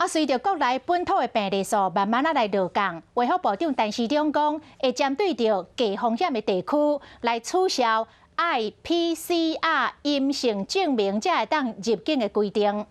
隨著國內本土的病例數慢慢仔來落降，衛福部長陳時中講，會針對著低風險的地區來取消愛 PCR 陰性證明才會當入境的規定。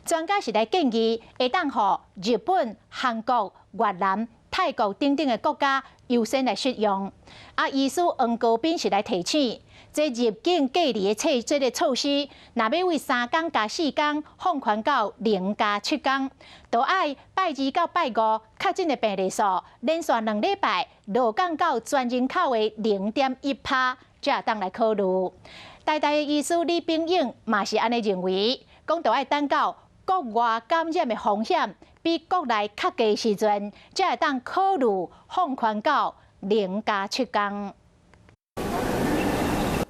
專家是來建議，會當予日本、韓國、越南、泰國等等的國家優先來適用。啊，醫師黃高斌是來提醒，這入境隔離的措這个措施，若欲為3工加4工放寬到0加7工，就愛拜二到拜五確診的病例數連續2禮拜落降到全人口的0.1趴，才會當來考慮。台大的醫師李炳勇嘛是按呢認為，講著愛等到國外感染的風險比國內較低時陣，才會當考慮放寬到0加7工。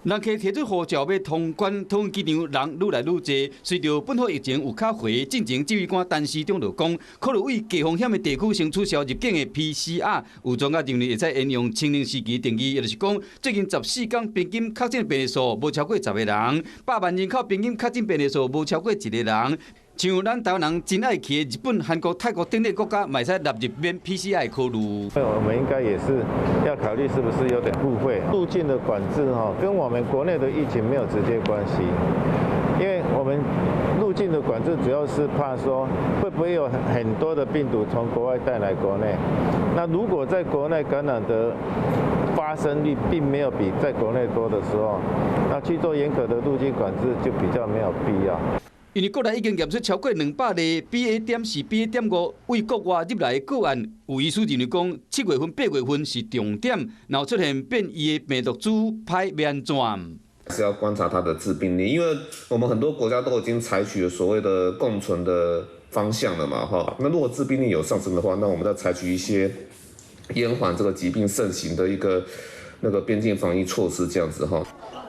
人客提出護照欲通關，桃園機場人愈來愈濟。隨著本土疫情有較回，進前指揮官陳時中就講，考慮對低風險的地區先取消入境的 PCR。有專家認為會使沿用清零時期定義，也就是講，最近14工平均確診病例數無超過10個人，100萬人口平均確診病例數無超過一個人。像咱台灣人真愛去的日本、韓國、泰國等等國家，嘛會使納入免 PCR 考慮。我們應該也是要考慮，是不是有點誤會？入境的管制哈，跟我們國內的疫情沒有直接關係，因為我們入境的管制主要是怕說會不會有很多的病毒從國外帶來國內。那如果在國內感染的發生率並沒有比在國內多的時候，那去做嚴格的入境管制就比較沒有必要。因為國內已經驗出超過200例 BA.4、BA.5為國外入來的個案，有醫師認為講，7月份、8月份是重點，若出現變異的病毒株，歹欲按怎？是要觀察它的致病力，因為我們很多國家都已經採取了所謂的共存的方向了嘛，哈。那如果致病力有上升的話，那我們再採取一些延緩這個疾病盛行的一個那個邊境防疫措施，這樣子哈。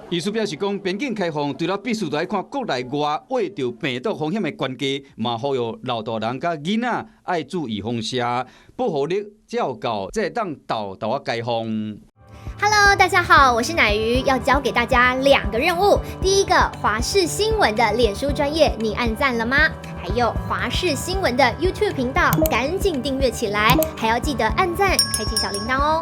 醫師表示講，邊境開放除了必須愛看國內外秽著病毒風險的懸低，嘛呼籲老大人佮囡仔愛注意放射，保護力才有夠，才會當沓沓仔開放。 Hello，大家好，我是乃瑜，要交給大家兩個任務。第一個，華視新聞的臉書專頁，你按讚了嗎？還有華視新聞的 YouTube 頻道，趕緊訂閱起來，還要記得按讚，開啟小鈴鐺哦。